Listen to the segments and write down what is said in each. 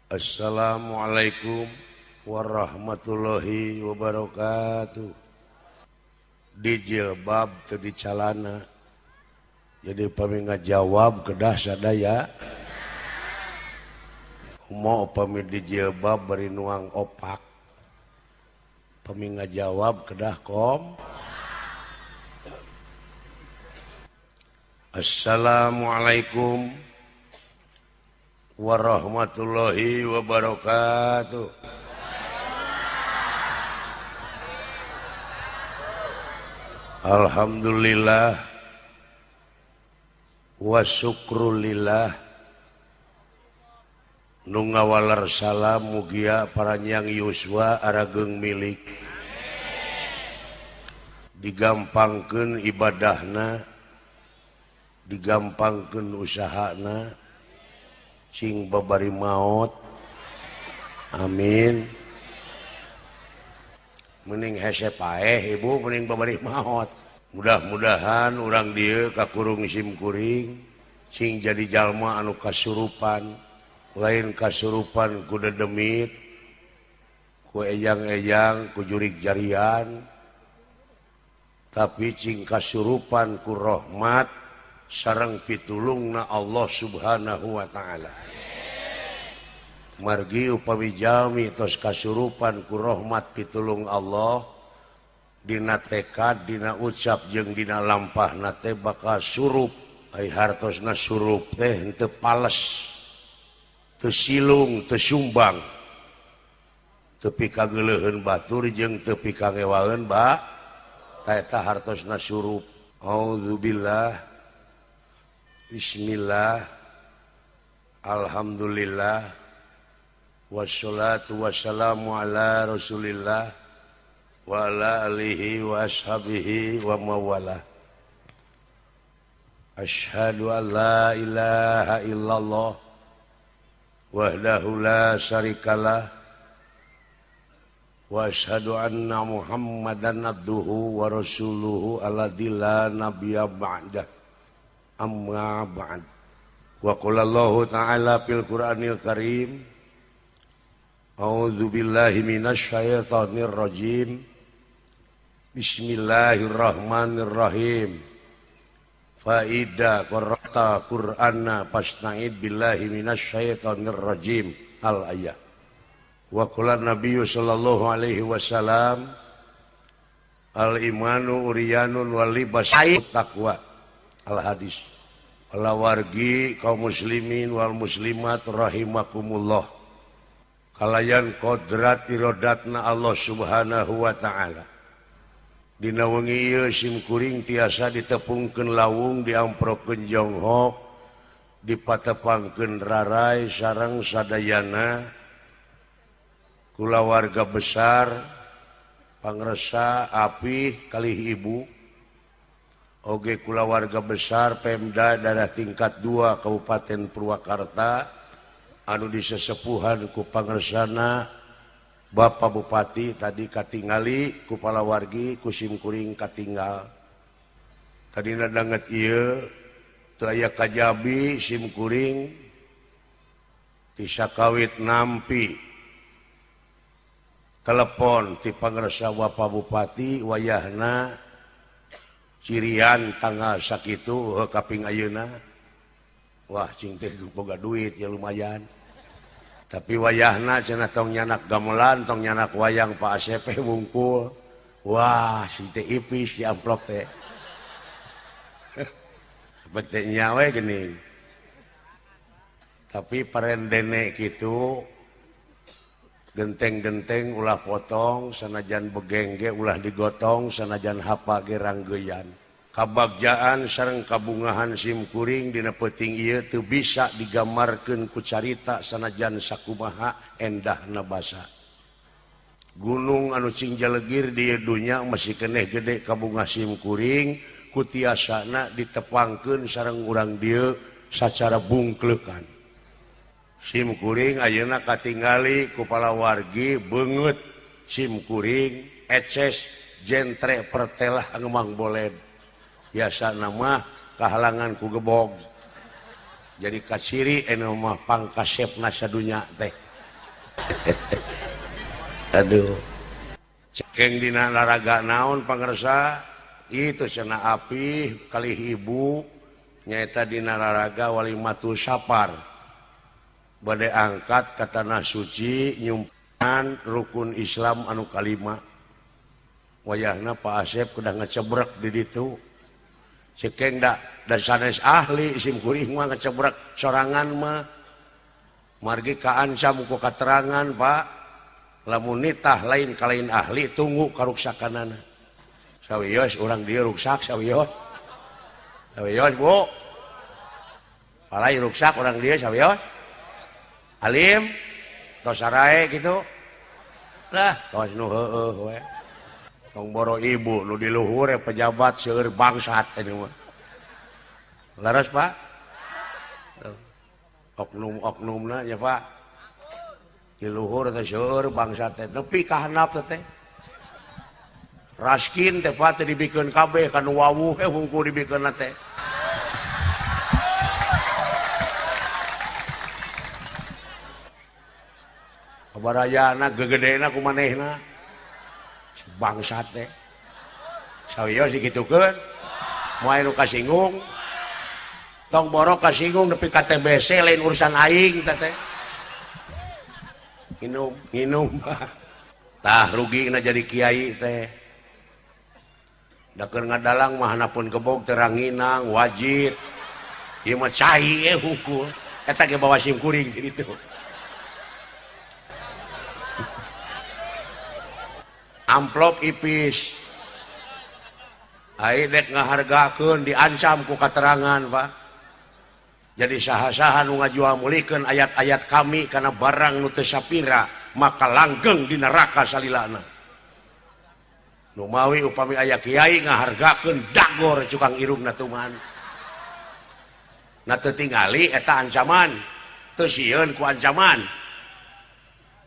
Assalamualaikum warahmatullahi wabarakatuh. Di jilbab teu di calana. Jadi pami ngajawab kedah sadaya. Mau pami di jilbab bari nuang opak. Pami ngajawab kedah kom. Assalamualaikum warahmatullahi wabarakatuh. Alhamdulillah wa syukrulillah nu ngawaler salam mugia paranyang yuswa arageung milik digampangkeun ibadahna, digampangkeun usahana, cing babari maot, amin. Mending hese paeh ibu, mending babari maot. Mudah-mudahan urang dieu kakurung simkuring cing jadi jalma anu kasurupan, lain kasurupan ku dedemit, ku ejang-ejang, ku jurig jarian, tapi cing kasurupan ku rahmat sareng pitulungna Allah Subhanahu wa ta'ala. Margi upami jalmi tos kasurupan ku rahmat pitulung Allah, dina tekad, dina ucap jeung dina lampahna teh bakal surup. Ai hartosna surup teh henteu pales, teu silung, teu sumbang, teu pikageuleuheun batur jeung teu pikangewaeun ba ta eta hartosna surup. Auzubillah, bismillah, alhamdulillah, wassalatu wassalamu ala rasulillah wa ala alihi wa ashabihi wa mawalah. Asyhadu an la ilaha illallah wahdahu la syarikalah wa asyhadu anna Muhammadan abduhu wa rasuluhu alladzi la nabiyya ba'dah. Amma ba'd. Wa qala Allahu ta'ala fil Qur'anil Karim, a'udzu billahi minasyaitonir rajim. Bismillahirrahmanirrahim. Fa idza qara'ta Qur'ana fasta'id billahi minasyaitonir rajim. Al ayat. Wa qala Nabiyyu sallallahu alaihi wasallam, al imanu uryanun wal libas taqwa. Al hadis. Walawargi kaum muslimin wal muslimat rahimakumullah. Kalayan kodrat irodatna Allah Subhanahu wa ta'ala. Dina wengi ieu simkuring tiasa ditepungkeun lawung, diamprokeun jonghok, dipatepangkeun rarai sareng sadayana kulawarga besar pangresa apih kalih ibu, oge kulawarga besar Pemda daerah tingkat 2 Kabupaten Purwakarta anu disesepuhan ku pangersana Bapak Bupati tadi katingali ku palawargi ku simkuring katinggal. Tadina danget ieu teu aya kajabi simkuring ti sakawit nampi telepon ti pangersa Bapak Bupati wayahna cirian tanggal sakitu kaping ayeuna. Wah cing teh boga duit ya lumayan. Tapi wayahna cenah tong nyanak gamelan, tong nyanak wayang Pak ACP wungkul. Wah si teh ipis di amplop teh. Bete nyawe geuning. Tapi parendene kitu genteng-genteng ulah potong, sanajan begengge ulah digotong, sanajan hapa ge ranggeyan. Kabagjaan sareng kabungahan simkuring dina peuting ieu teu bisa digambarkeun ku carita sanajan sakumaha endahna basa. Gunung anu cing jalegir di dunya masih keneh gede kabungah simkuring ku tiasana ditepangkeun sareng urang dieu sacara bungkleukan. Simkuring ayeuna katingali ku palawargi beungeut simkuring eces jentre pertelah ngemang boled. Biasa nama kahalangan ku gebog. Jadi kasiri anu mah pangkasepna sadunya teh. Aduh. Cekeng dina laraga naon pangersa itu cenah api kalih ibu nyaeta dina laraga walimatu sapar. Bade angkat ka tanah suci nyumpan rukun Islam anu kalima. Wayahna Pak Asep kedah ngecebrek di ditu. Cekeng da sanes ahli sim kuring mah ngecebrek sorangan mah. Margi kaancam ku katerangan Pak. Lamun nitah lain kalain ahli tunggu karuksakanana. Sawios urang dieu ruksak sawios. Sawios Bu. Palai ruksak urang dieu sawios. Alim tos sarae kitu. Lah tos nu heueuh we. Tong boro ibu nu di luhur pejabat seueur bangsat ini mah. Leres Pak? Oknum-oknumna nya Pak. Di luhur teh seueur bangsat teh nepi ka handap teh. Raskin teh Pak teh dibikeun kabeh ka nu wawuh we hungkul dibikeunna teh. Kabarayana gegedena ku manehna. Bangsat teh. Sawios dikitukeun. Moal nu kasinggung. Tong borok kasinggung nepi ka TBC lain urusan aing teh teh. Nginum, nginum. Tah rugina jadi kiai teh. Da keur ngadalang mah hanapun kebog teranginang wajib. Ieu mah cai hungkul. Eta ge bawa sim kuring di ditu. Amplop ipis. Ai dek ngahargakeun diancam ku katerangan Pak. Jadi saha-saha nu ngajual mulikeun ayat-ayat kami kana barang nu teu sapira maka langgeng di neraka salilana. Nu mawi upami aya kiai ngahargakeun dagor cukang irungna tuman. Na teu tingali eta ancaman, teu sieun ku ancaman.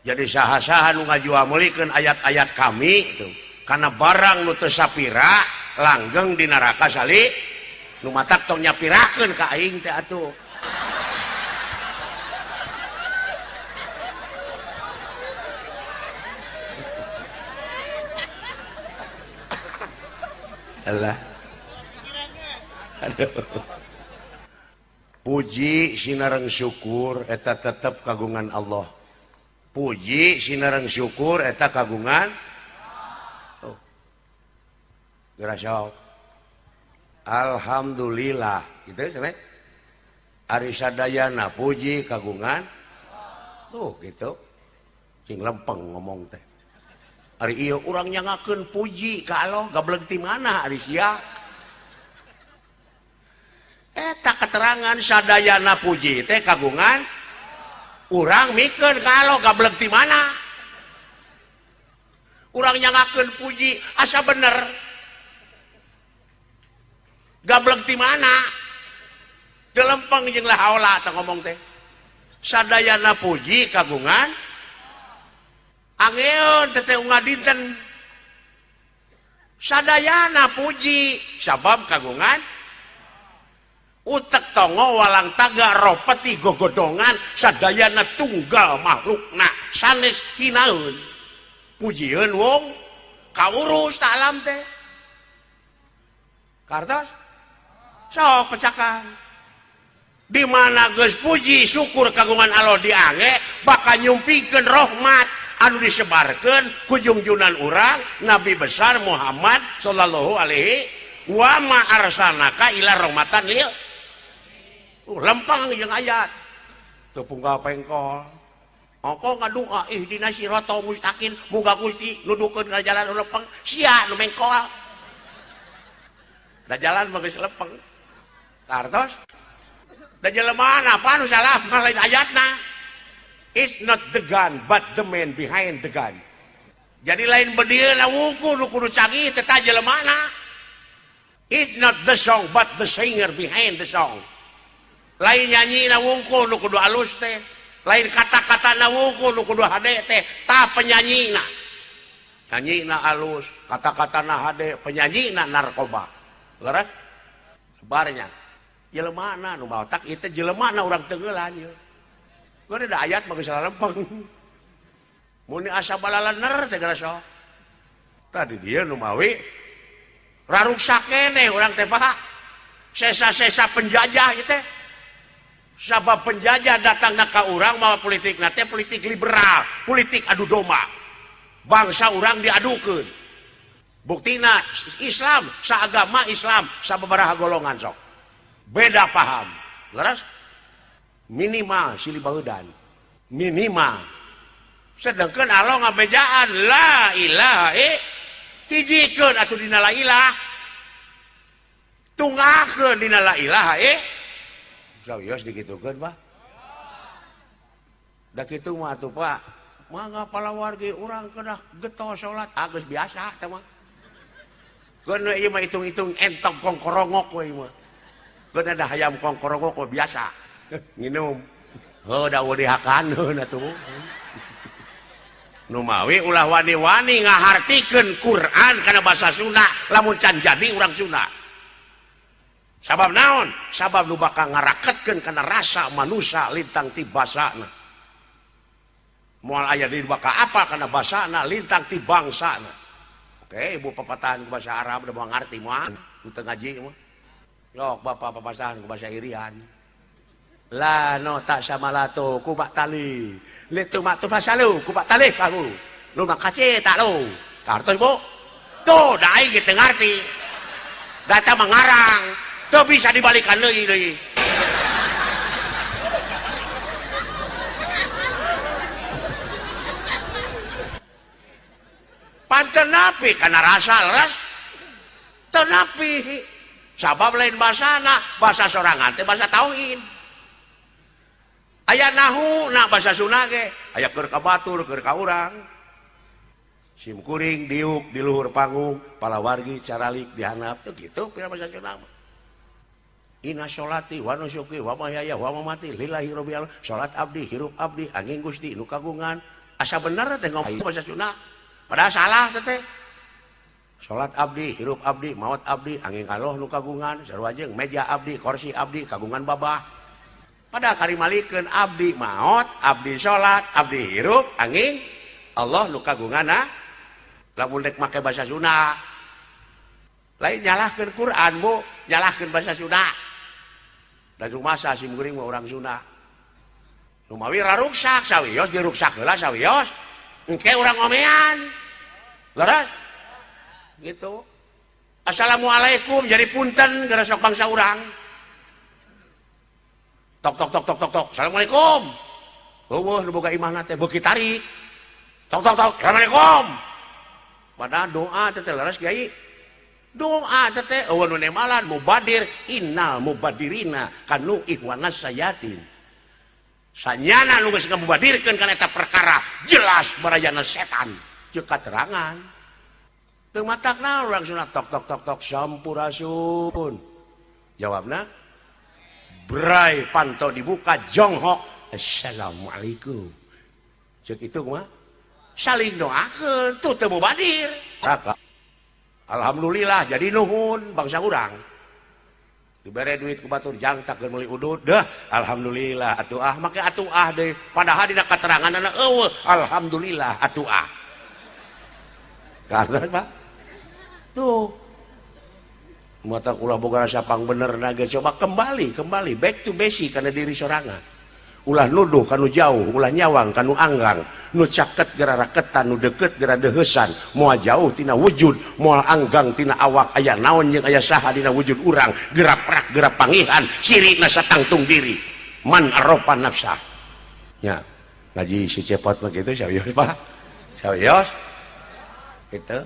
Jadi saha-saha nu ngajual meulikeun ayat-ayat kami itu karena barang nu teu sapira langgeng di neraka sali nu matak tong nyapirakeun ka aing teh atuh. Alah. Aduh. Puji sinareng syukur eta tetep kagungan Allah. Puji sinareng syukur eta kagungan. Oh. Geura sok. Alhamdulillah gitu cenah. Ari sadayana puji kagungan. Tuh gitu. Cing lempeng ngomong teh. Ari ieu urang nyangakeun puji ka Allah gableg ti mana ari sia. Eta keterangan sadayana puji teh kagungan. Urang mikeun ka Allah gableg ti mana. Urang nyangakeun puji asa bener. Gablek ti mana? Teu lempeng jeung la haula teh ngomong teh. Sadayana puji kagungan. Angeun teh teh unggal dinten. Sadayana puji sabab kagungan. Utek tongo walang taga ropeti gogodongan sadayana tunggal makhlukna sanes hinaeun. Pujieun wong kaurus ta alam teh. Kartos sok pecakan. Di mana geus puji syukur kagungan Allah diange bakal nyumpikeun rahmat anu disebarkeun ku jungjunan urang Nabi besar Muhammad sallallahu alaihi wa ma arsalnaka ila rahmatan lil. Lempang jeung ayat teu punggal pengkol. Ongko ngadua ihdina siratal mustaqim muga Gusti nudukeun ka jalan nu lempeng sia nu mengkol. Da jalan mah geus lempeng. Kartos da jelema apa nu salah mah lain ayatna. It's not the gun but the man behind the gun. Jadi lain bedieuna wungkul nu kudu canggih teh ta jelemana. It's not the song but the singer behind the song. Lain nyanyi na wungkul nu kudu alus teh, lain kata-kata na wungkul nu kudu hade teh, ta penyanyina. Nyanyina alus, kata-kata na hade, penyanyina narkoba. Leres? Barnya. Jelemana nu baotak ieu teh jelemana urang tenggelan ieu. Gua ada ayat mah geus lempeng. Mun asa balalener teh gara sok. Tadi dia nu mawi raruksak keneh urang teh Pak. Sesa-sesa penjajah ieu teh. Sabab penjajah datangna ka urang mawa politikna teh politik liberal, politik adu domba. Bangsa urang diadukeun. Buktina Islam, saagama Islam, sababaraha golongan sok. Beda paham. Leres? Minimal silih baeudan. Minimal. Sedangkan Allah ngabejaan la ilaha hijikeun atuh dina la ilah. Tunggakeun dina la ilaha Serius dikitukeun Pak. Da kitu mah atuh Pak. Mangga palawargi urang kedah getol salat. Ah geus biasa teh mah. Keun we ieu mah hitung-hitung entok kongkorongok we ieu mah. Keun ada hayam kongkorongok we biasa. Nginum. Heuh da eueuh dihakaneun atuh. Numawi ulah wani-wani ngahartikeun Quran kana bahasa Sunda lamun can jadi urang Sunda. Sabab naon? Sabab nu bakal ngaraketkeun kana rasa manusia lintang ti basana. Moal aya di bakal apa kana basana lintang ti bangsana. Oke, ibu papatahan ku bahasa Arab udah moal ngarti moal, nu teu ngaji mah. Yok bapak papasahan ku bahasa Irian. La no tak sama lato ku bak tali. Letu mak tu pasalu ku bak tali kamu. Lu makasih tak lu. Kartu ibu. Tuh da aing ge teu ngarti. Data mengarang. Teu bisa dibalikan deui deui. Panten napi kana rasa leres. Teu napi. Sabab lain basana, bahasa sorangan teh bahasa tauhid. Aya nahu na bahasa Sunda ge, aya keur ka batur, keur ka urang. Sim kuring diuk di luhur panggung, palawargi caralik dihandap tuh gitu pira bahasa Sunda mah. Inna sholati wa nusuki wa mahyaya wa mamati lillahi rabbil alamin. Salat abdi, hirup abdi, angin Gusti nu kagungan. Asa bener teh ngomong bahasa Sunda. Padahal salah teh teh. Salat abdi, hirup abdi, maot abdi, angin Allah nu kagungan, sarua jeung meja abdi, kursi abdi, kagungan babah. Padahal karimalikeun abdi maot, abdi salat, abdi hirup, angin Allah nu kagunganna. Lamun dek make bahasa Sunda. Lain nyalahkeun Quran, Bu, nyalahkeun bahasa Sunda. Da rumasa sim kuring mah urang Sunda. Numawi raruksak sawios diruksak heula sawios. Engke urang omean. Leres? Gitu. Assalamualaikum jadi punten gara sok bangsa urang. Tok tok tok tok tok tok. Assalamualaikum. Eueuh nu boga imahna teh beuki tarik. Tok tok tok. Assalamualaikum. Padahal doa teh teh leres kiai. Doa teh teh eueuh nu nemalan mubadir innal mubadirina kanu ihwanas sayatin. Sanyana nu geus ngamubadirkeun kana eta perkara jelas barayana setan. Ceuk katerangan. Teu matakna urang sunat tok tok tok tok sampurasun. Jawabna bray panto dibuka jonghok assalamualaikum. Ceuk itu kumaha? Saling doakeun tuh teu mubadir. Raka. Alhamdulillah jadi nuhun bangsa urang. Dibere duit ku batur jangtak keur meuli udud deh alhamdulillah atuh ah make atuh ah deui padahal dina kateranganna eueuh alhamdulillah atuh ah. Kaget Pak. Tuh. Mata ulah boga rasa pang bener na ge coba kembali kembali back to basic kana diri sorangan. Ulah nuduh kanu jauh, ulah nyawang kanu anggang, nu caket gera raketan, nu deket gera deheusan, moal jauh tina wujud, moal anggang tina awak aya naon jeung aya saha dina wujud urang, gera prak gera pangihan, sirina satangtung diri. Man arrofa nafsah. Nya, ngaji si cepot mah kitu serius Pak. Serius? Gitu.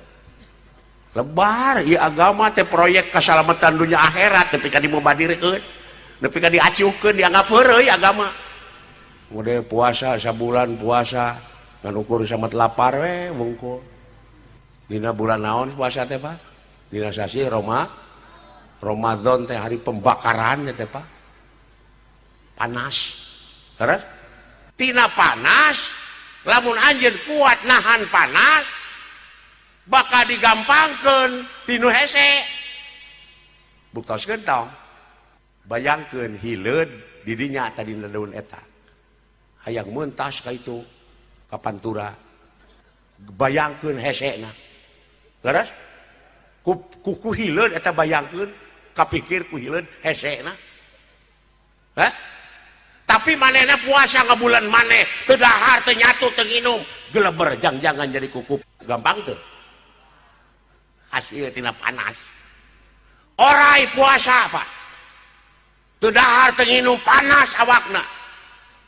Lebar ieu agama teh proyek keselamatan dunia akhirat nepi ka dimubadirkeun, nepi ka diacuhkeun dianggap heureuy agama. Model puasa sabulan puasa ngan ukur samet lapar we wungkul. Dina bulan naon puasa teh Pak? Dina sasi Ramadan teh hari pembakaran teh Pak. Panas. Terus tina panas lamun anjeun kuat nahan panas bakal digampangkeun tinu hese. Buktoskeun tong. Bayangkeun hileud di dinya tadi daun eta. Hayang mentas ka itu ka Pantura. Bayangkeun hesena. Leres? Ku hileud eta bayangkeun, kapikir ku hileud hesena. Hah? Tapi manehna puasa ngabulan maneh, teu dahar, teu nyatu, teu nginum, geleber jang-jangan jadi kukup. Gampang teu? Hasil tina panas. Orai puasa, Pak. Teu dahar, teu nginum, panas awakna.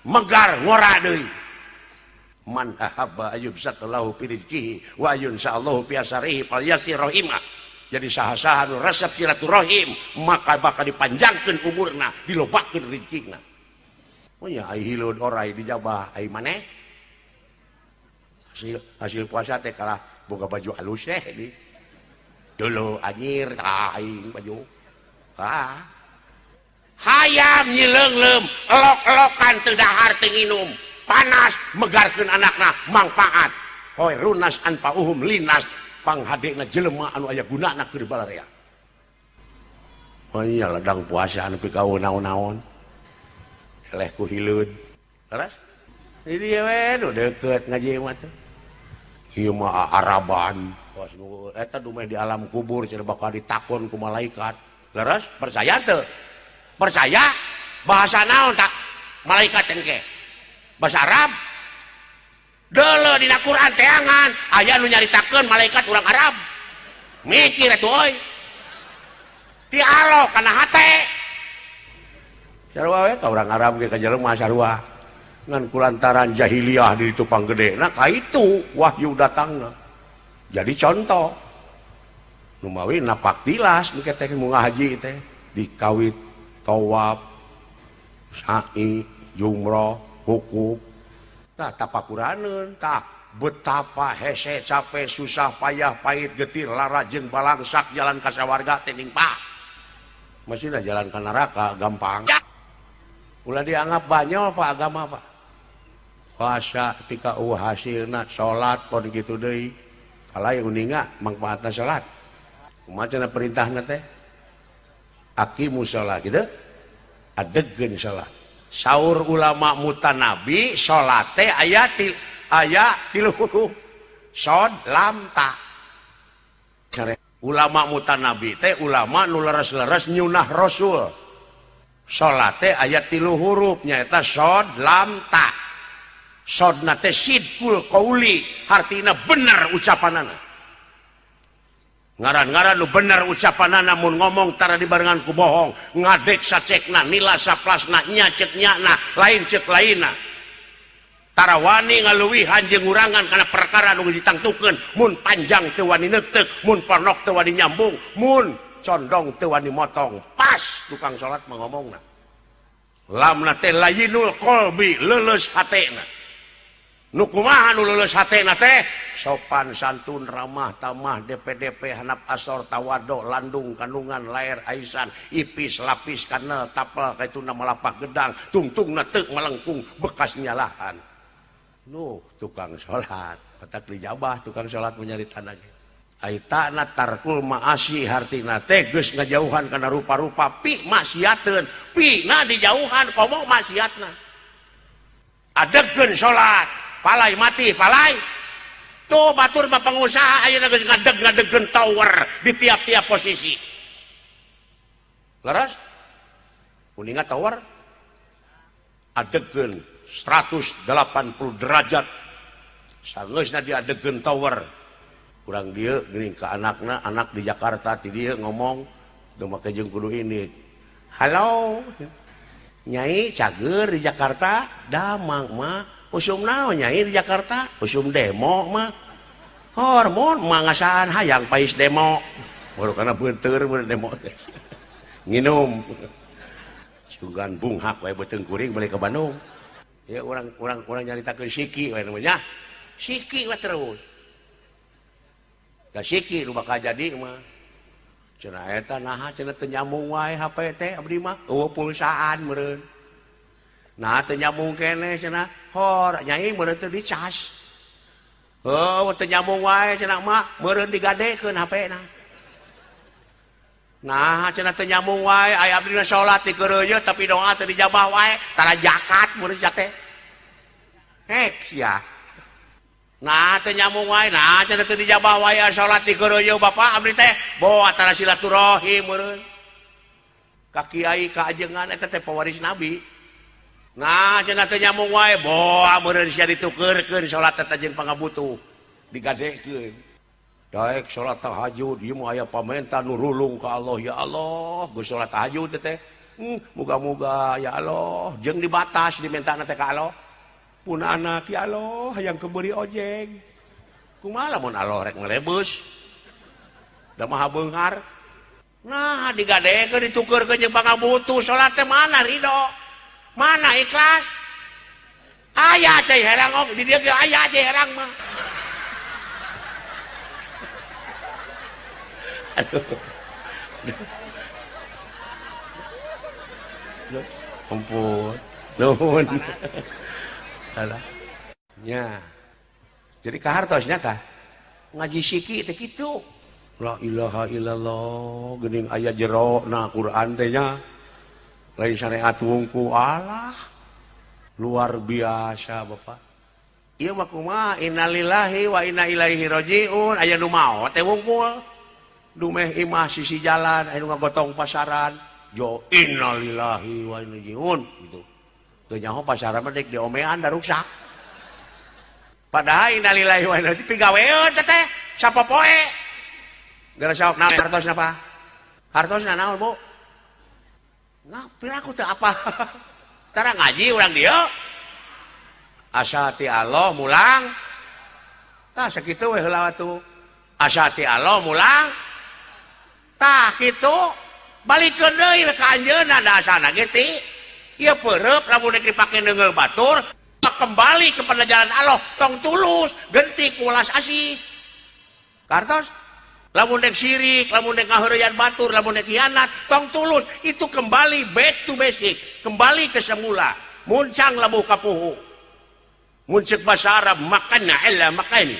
Megar ngora deui. Man ahabba ayyubsatalahu fi rizqihi wa ayunsallahu fi asarihi falyasir rahimah. Jadi saha-saha nu resep silaturahim maka bakal dipanjangkeun umurna, dilobakeun rezekina. Oh nya ai hileud orai dijabah ai maneh. Hasil puasa teh kalah boga baju alus teh di. Dulu anjir aing baju. Ah. Hayam nyileungleum, elok-elokan teu dahar teu nginum. Panas megarkeun anakna mangfaat. Khairunas anfa'uhum linas, panghadena jelema anu aya gunana keur balarea. Oh iya ladang puasa anu pikaun naon-naon. Eleh ku hileud. Leres? Di dieu we nu deukeut ngaji mah teh. Ieu mah araban. Pas nu eta dumeh di alam kubur cenah bakal ditakon ku malaikat. Leres? Percaya teu? Percaya? Bahasa naon tak malaikat engke? Bahasa Arab. Deuleu dina Quran teangan aya nu nyaritakeun malaikat urang Arab. Mikir atuh euy. Ti alo kana hate. Sarua we ka urang Arab ge ka jelema sarua. Ngan kulantaran jahiliyah di ditu panggedena ka itu wahyu datangna. Jadi contoh. Numawi napak tilas nu teh mun ngahaji teh dikawit tawaf, sa'i, jumroh, hukuf. Nah, tapakuraneun tah betapa hese capek susah payah pahit getir lara jeung balangsak jalan ka sawarga teh ning Pak. Masihna jalan ka neraka gampang. Ulah dianggap banyol Pak agama Pak. Puasa ketika hasilna salat pon kitu deui. Kalai uninga mangfaatna salat. Kumaha cenah perintahna teh? Aqimu shalah kitu. Adegkeun salat. Saur ulama mutanabi salat teh aya tilu huruf. Sod lam ta. Ulama mutanabi teh ulama nu leres-leres nyunah Rasul. Salat teh aya tilu huruf nyaeta sod lam ta. Sodna teh sidqul qauli, hartina bener ucapanana. Ngaran-ngaran nu bener ucapanana mun ngomong tara dibarengan ku bohong, ngadek sacekna, nila saplasna, nya cek nyana, lain cek lainna. Tara wani ngaluwihan jeung ngurangan kana perkara nu ditangtukeun, mun panjang teu wani neuteuk, mun ponok teu wani nyambung, mun condong teu wani motong. Pas tukang salat mah ngomongna. Lamna teh layinul qalbi, leuleus hatena. Nu kumaha nu leuleus hatena teh? Sopan santun, ramah tamah, DPDP, hanap asor, tawado, landung, kandungan, lair, aisan, ipis, lapis, kanel, tapel, kaituna malapak gedang, tungtungna teu melengkung, bekas nyalahan. Nuh, tukang salat, petak dijabah tukang salat menyarita ge. Ai ta'na tarkul ma'asi hartina teh geus ngajauhan kana rupa-rupa pi maksiateun, pi na dijauhan komo maksiatna. Adegkeun salat, palai mati palai. Tuh batur mah pengusaha ayeuna geus ngadeg-ngadegkeun tower di tiap-tiap posisi. Leres? Uninga tower adegkeun 180 derajat. Sangeusna diadegkeun tower. Urang dieu geuning ka anakna, anak di Jakarta ti dieu ngomong teu make jeung kudu ini. Halo. Nyai cager di Jakarta, damang mah. Usum naon nyai di Jakarta? Usum demo mah. Hormon mah ngasaan hayang pais demo. Baru kana beunteur mun demo teh. Nginum. Sugan bunghak we beuteung kuring balik ke Bandung. Ya orang nyaritakeun siki we namanya. Siki we terus. Da siki nu bakal jadi mah. Cenah eta naha cenah teu nyambung wae HP teh abdi mah. Eueuh pulsaan meureun. Nah teu nyambung keneh cenah. Hor nyai meureun teu dicas. Heuh teu nyambung wae cenah mah meureun digadekeun HP-na. Nah cenah teu nyambung wae aya abdi salat di keureuyeut tapi doa teu dijabah wae tara zakat meureun sia teh. Hek sia. Nah teu nyambung wae, nah cenah teu dijabah wae salat dikeureuyeung bapak abdi teh boa tara silaturahim meureun. Ka kiai ka ajengan eta teh pewaris nabi. Nah cenah teu nyambung wae boa meureun sia ditukeurkeun salat teh jeung pangabutuh digadekeun. Daek salat tahajud ieu mah aya pamenta nu rulung ka Allah ya Allah geus salat tahajud teh. Muga-muga ya Allah jeung dibatas diminta teh ka Allah. Pun anak ya Allah hayang keberi ojek kumaha lamun Allah rek ngelebus da maha beunghar. Nah digadekeun ditukeurkeun jeung pangabutuh salat teh mana ridho mana ikhlas aya cai herang og di dieu ge aya cai herang mah. Aduh ampun nuhun. Alah. Nya. Jadi kahartosnya kah? Ngaji siki teh kitu. La ilaha illallah, geuning aya jero na Quran teh nya. Lain syariat wungku Allah. Luar biasa Bapak. Ieu mah kumaha innalillahi wa inna ilaihi rajiun, aya nu maot teh wungkul. Dumeh imah sisi jalan aya nu ngagotong pasaran. Jo innalillahi wa inna ilaihi rajiun gitu. Teu nyaho pasaran mah deuk diomean da ruksak. Padahal innalillahi wa inna ilaihi pigaweun teh teh sapopoe. Gara saok naon hartosna Pak? Hartosna naon, Bu? Nah, piraku teu apa. Tara ngaji urang dieu. Asa ti Allah mulang. Tah sakitu we heula atuh. Asa ti Allah mulang. Tah kitu balikeun deui ka anjeunna da asana ge ti. Ieu peureub lamun rek dipake neungeul batur kembali kepada jalan Allah tong tulus genti kulas asih. Kartos lamun rek sirik, lamun rek ngaheureyan batur, lamun rek hianat tong tulus, itu kembali back to basic, kembali ke semula, muncang labuh kapuhu. Mun ceuk bahasa Arab makanna illa makani.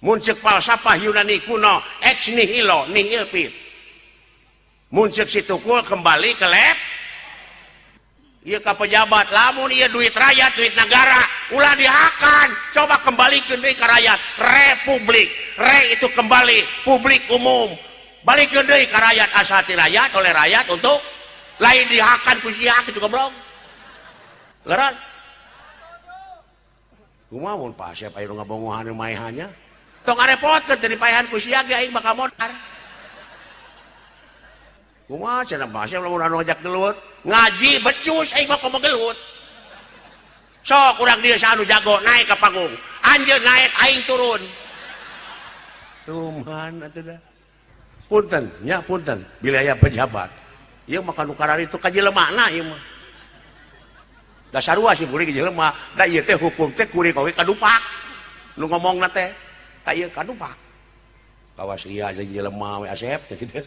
Mun ceuk falsafah Yunani kuno ex nihilo nihil fit. Mun ceuk si tukul kembali ke lab. Ieu ka pejabat lamun ieu duit rakyat, duit negara, ulah dihakan, coba kembalikeun deui ka rakyat. Republik, re itu kembali, publik umum. Balikeun deui ka rakyat, asal ti rakyat oleh rakyat untuk lain dihakan ku sia kitu goblok. Leran. Kumaha mun Pak Asep aya nu ngabongohan nu maehannya? Tong ngarepotkeun teu dipaehan ku sia ge aing bakal modar. Kumaha cenah Pak Asep lamun anu ngajak gelut? Ngaji becus aing mah komo gelut. Sok urang dieu saha nu jago naik ka panggung. Anjeun naik aing turun. Tuman atuh dah. Punten nya punten bila aya pejabat. Ieu mah kanu karari itu ka jelemana ieu mah. Da sarua sih kuring jelema, da ieu teh hukum teh kuring oge kadupak. Nu ngomongna teh ka ieu kadupak. Kawas ieu jeung jelema we Asep teh kitu.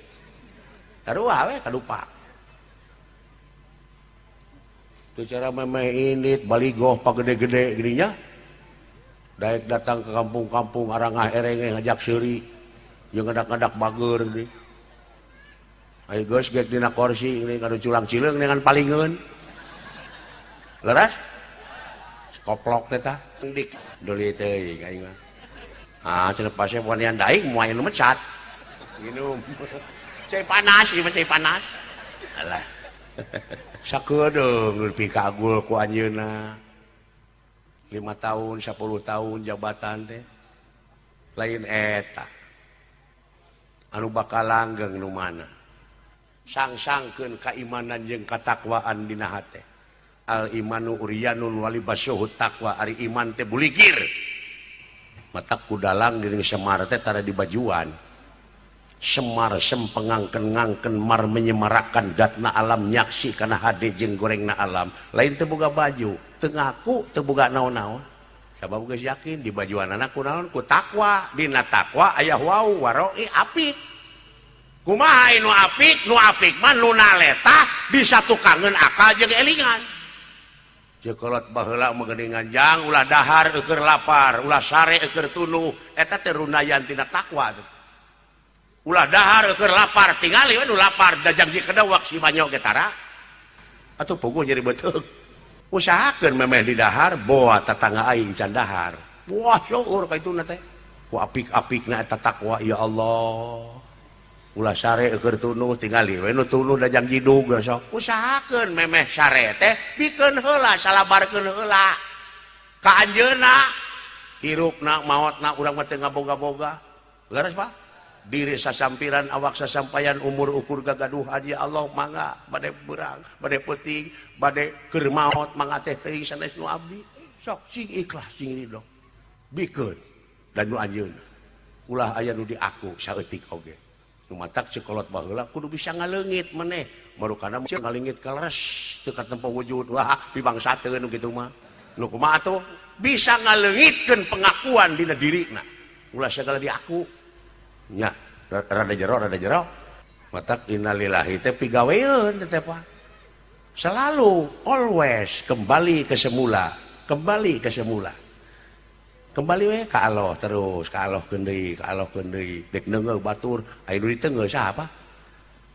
Sarua we kadupak. Itu cara memeh init baligoh pagede-gede gininya. Daek datang ke kampung-kampung arangah erenge ngajak seuri jeung ngadak-ngadak bager gini. Ayo geus geuk dina kursi ini kadu culang cileung dengan palingeun. Leras? Koplok teh tah. Dik deuli teuing aing mah. Ah cenah pasep wanian daing moal nu mecat. Minum. Cai panas ieu mah cai panas. Alah. Sakedeung nepi ka agul ku anjeunna. 5 tahun, 10 tahun jabatan teh. Lain eta. Anu bakal langgeng nu mana? Sang-sangkeun kaimanan jeung katakwaan dina hate. Al imanu uryanun walibasuhu taqwa, ari iman teh bulikir. Mata kudalang geuning Semar teh tara dibajuan. Semar sempengangken-ngangken mar menyemarakan datna alam nyaksi kana hade jeung gorengna alam. Lain teu boga baju, teu ngaku, teu boga naon-naon. Sabab geus yakin di bajuanana ku naon? Ku takwa. Dina takwa aya wau waroi apik. Kumaha nu apik? Nu apik mah nu naleta bisa tukangeun akal jeung elingan. Cekolot baheula mah geuningan jang ulah dahar eueur lapar, ulah sare eueur tunuh, eta teh runayan tina takwa teh. Ulah dahar eueur lapar, tingali we nu lapar dajang di kedewak si banyo ge tara. Atuh puguh nyeri beuteung. Usahakeun memeh di dahar boa tatangga aing can dahar. Wah, syukur ka itu teh. Ku apik-apikna eta takwa, ya Allah. Ulah sare keur tunuh, tingali we nu tunuh da jang jidug sok. Usahakeun memeh sare teh bikeun heula, salabarkeun heula. Ka anjeunna hirupna maotna urang mah teu ngaboga-boga. Leres, Pak? Diri sasampiran, awak sasampayan, umur ukur gagaduhan, ya Allah, mangga bade berang, bade peuting, bade keur maot, mangga teh teuing sanes nu abdi. Sok sing ikhlas, sing ridho, bikeun dan nu anjeunna ulah aya nu diaku saeutik oge. Nu matak sekolot baheula kudu bisa ngaleungit maneh marukana ngaleungit kaleres teu katempo wujud. Wah, pibangsateun nu kitu mah. Nu kumaha atuh bisa ngaleungitkeun pengakuan dina dirina, ulah segala diaku nya. Rada jero, rada jero. Matak innalillahi teh pigaweun teh, Pak, selalu always kembali ke semula, kembali ke semula, kembali we ka Allah terus, ka Allah deui, ka Allah deui. Dek neungeul batur, aya nu diteungeul saha, Pak?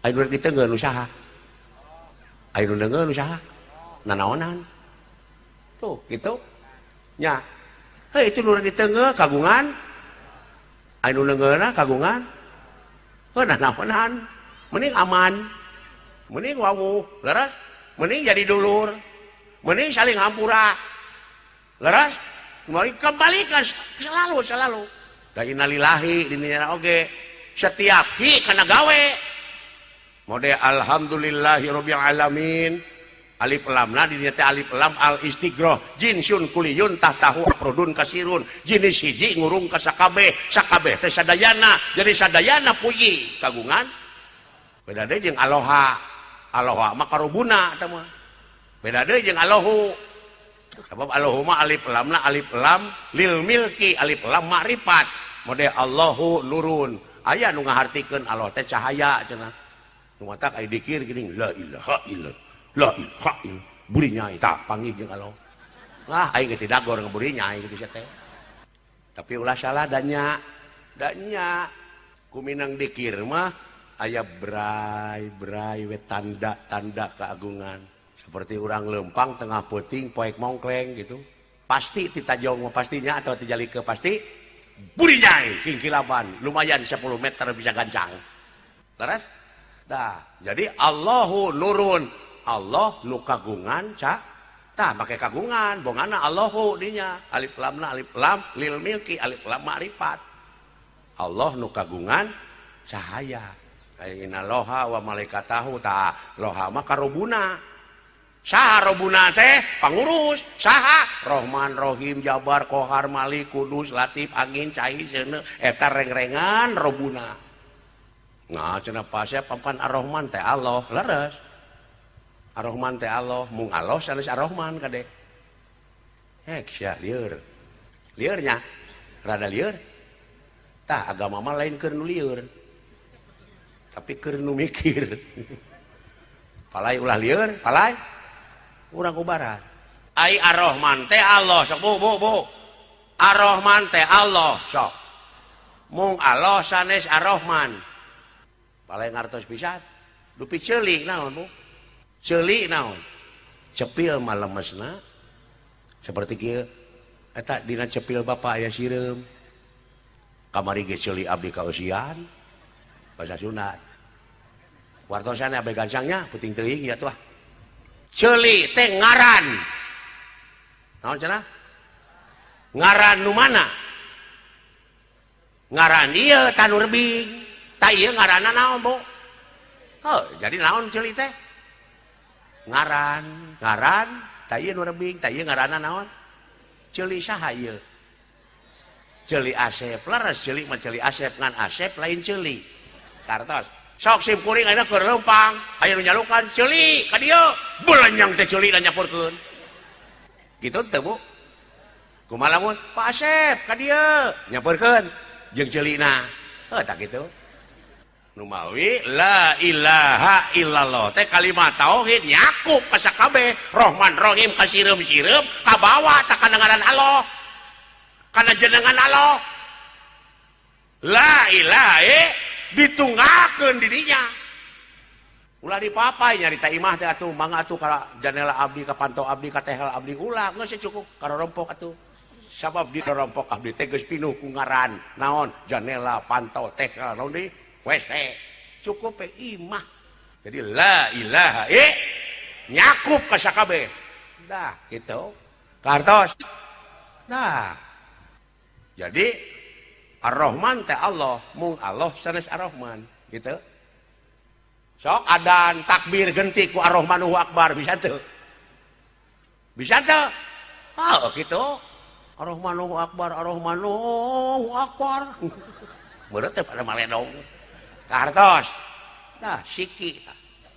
Aya nu diteungeul nu saha? Aya nu neungeul nu saha? Nanaonan tuh gitu nya. Hei, itu nu diteungeul kagungan, aya nu neungeulna kagungan. Heuh, nanaonan? Mending aman, mending wawuh, leres, mending jadi dulur, mending saling hampura, leres. Kembalikan selalu, selalu. Da innalillahi dininya oge setiap hi kana gawe mode alhamdulillahirabbil alamin, alif lamna dinya teh alif lam al istighroq, jinsun kuliyun tahtahu afrodun kasirun, jenis hiji ngurung ka sakabeh, sakabeh teh sadayana, jadi sadayana puji kagungan. Beda deui jeung aloha. Aloha mah karubuna eta mah. Beda deui jeung Allahu, sebab Allahu mah alif lamna alif lam lil milki, alif lam makrifat. Mode Allahu nurun, aya nu ngahartikeun Allah teh cahaya cenah. Nu matak aya dikir geuning, la ilaha illallah, la ilaha illallah, burinyai tah panggih jeung Allah. Ah, aing ge dagor ngeburinyai kitu sia teh. Tapi ulah salah danya, danya kuminang dikir mah aya bray bray we tanda-tanda keagungan, seperti orang lempang tengah peuting poek mongkleng gitu, pasti titajong mah pastinya atau tijalike pasti burinyai kingkilaban lumayan 10 meter bisa gancang. Terus dah jadi Allahu nurun, Allah nu kagungan ca tah make kagungan bongana Allahu dinya alif lamna alif lam lil milki, alif lam ma'rifat, Allah nu kagungan cahaya. Kayak innallaha wa malaikatahu, tah loha mah karobuna. Saha robuna teh? Pangurus. Saha? Rohman, Rohim, Jabar, Kohar, Malik, Kudus, Latif, Angin, Cai, Seuneu, eta reng-rengan robuna. Nah, cenah pasya pampan Ar-Rahman teh Allah, leres. Ar-Rahman teh Allah, mung Allah sanes Ar-Rahman kade. Hek sia lieur. Liurnya rada lieur. Tah agama mah lain keur nu lieur. Tapi keur nu mikir. Palai ulah lieur, palai. Urang ubaran. Ai Ar-Rahman teh Allah, sok bu bu bu. Ar-Rahman teh Allah, sok. Mung Allah sanes Ar-Rahman. Palai ngartos pisan. Dupi ceuli naon, Bu? Ceuli naon? Cepil mah lemesna. Seperti kieu. Eta dina cepil bapak aya sireum. Kamari ge ceuli abdi kaeusian. Bahasa Sunda. Wartosan abe gancangnya puting teuing ya tuh. Ceuli teh ngaran. Naon cenah? Ngaran nu mana? Ngaran ieu tanu rebing. Tah ieu ngaranna naon, Bu? Heuh, jadi naon ceuli teh? Ngaran, ngaran, tah ieu nu rebing, tah ieu ngaranna naon? Ceuli saha ieu? Ceuli Asep, leres ceuli mah ceuli Asep, ngan Asep lain ceuli. Kartos. Sok sim kuring ayeuna keur leumpang, aya nu nyalukan ceuli ka dieu, belenyang teh ceuli nyampurkeun. Gitu teu, Bu? Kumaha lamun Pak Asep ka dieu nyampurkeun jeung ceulina. Heuh, tak kitu. Nu mawi la ilaha illallah teh kalimat tauhid nyakup ka sakabeh, Rohman Rohim ka sireum-sireum kabawa tak kana ngaran Allah. Kana jenengan Allah. La ilaha ditunggakeun di dinya. Ulah dipapai nyarita imah teh atuh mangga atuh ka janela abdi, ka panto abdi, ka tehel abdi, ulah geus cukup karorompok atuh. Sabab di rompok abdi teh geus pinuh ku ngaran naon janela pantau TK naon deui WC cukup we imah. Jadi la ilaha nyakup ka sakabeh. Dah gitu. Kartos. Nah. Jadi Ar-Rahman teh Allah, mung Allah sanes Ar-Rahman gitu. Sok adan takbir genti ku Ar-Rahmanu Akbar bisa tuh. Bisa tuh. Oh gitu. Ar-Rahmanu Akbar, Ar-Rahmanu Akbar. Meureut teh pada maledong. Kartos. Nah, siki.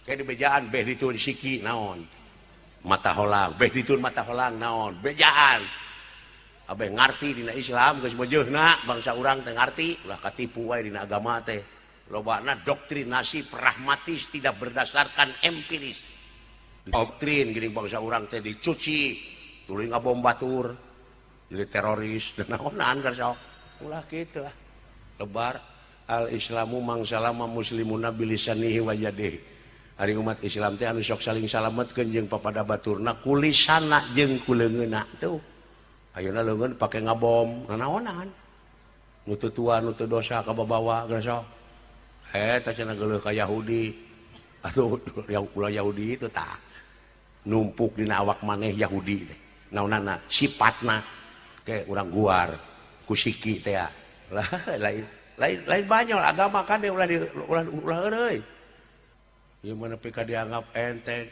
Kayak di bejaan beh ditun siki naon. Mata holang, beh ditun mata holang naon. Bejaan. Abeh ngarti dina Islam geus meujeuhna bangsa urang teh ngarti, ulah katipu wae dina agama teh. Lobana doktrinasi pragmatis tidak berdasarkan empiris. Doktrin gini bangsa urang teh dicuci, tuluy ngabom batur. Jadi teroris dan naonan sok. Ulah kitu lah. Lebar al Islamu mangsalama muslimuna bilisanihi wa yadihi. Ari umat Islam teh anu sok saling salametkeun jeung papada baturna kulisana jeung kuleungeunna tuh. Ayeuna leungeun pake ngabom nanaonan. Nu teu tua nu teu dosa kababawa geus sok. Eta cenah geuleuh ka Yahudi. Atuh ulah Yahudi itu tah. Numpuk dina awak maneh Yahudi teh. Naonana sifatna ke urang guar ku siki teh lah lain lain lain banyol agama kan ulah di ulah ulah euy. Ieu mah nepi ka dianggap enteng.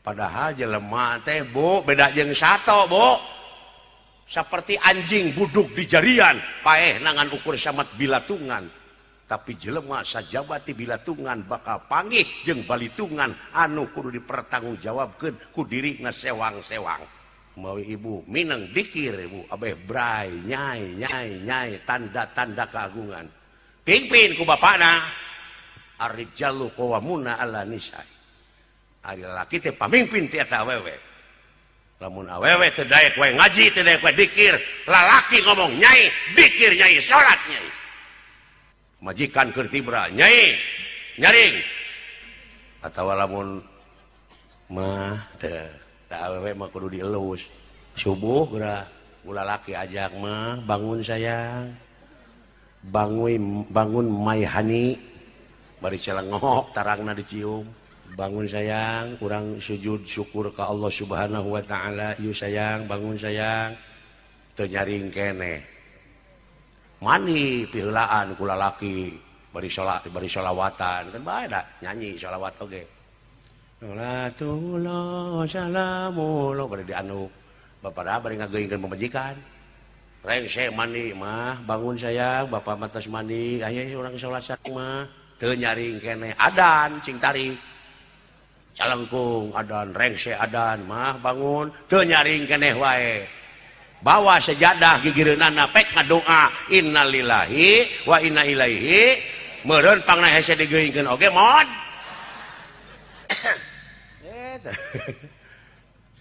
Padahal jelema teh Bu beda jeung sato Bu. Seperti anjing buduk di jarian paeh nangan ukur samat bilatungan. Tapi jelema sajabati bilatungan bakal panggih jeung balitungan anu kudu dipertanggungjawabkeun ku dirina sewang-sewang. Mawi ibu mineng dikir ibu abeh bray nyai nyai nyai tanda-tanda keagungan pimpin ku bapana ar-rijalu qawwamuna 'ala nisa. Ari lalaki teh pamimpin ti eta awewe. Lamun awewe teu daek wae ngaji teu daek wae dikir, lalaki ngomong nyai dikir nyai salat nyai. Majikan keur tibra nyai nyaring atawa lamun mah teu da awewe mah kudu dielus. Subuh geura ulah laki ajak mah bangun sayang. Bangun bangun mai hani bari celengok tarangna dicium. Bangun sayang, urang sujud syukur ka Allah Subhanahu wa taala. Yu sayang, bangun sayang. Teu nyaring keneh. Mandi piheulaan ku lalaki bari salat bari sholawatan kan bae da nyanyi sholawat oge. Sholatullah salamullah bari dianu bapak bari ngageuingkeun pamajikan. Rengse mandi mah bangun sayang bapak mah tos mandi aya urang salat mah teu nyaring keneh adan cing tarik. Calengkung adan rengse adan mah bangun teu nyaring keneh wae. Bawa sejadah gigireunana pek ngadoa innalillahi wa inna ilaihi meureun pangna hese digeuingkeun oge mod.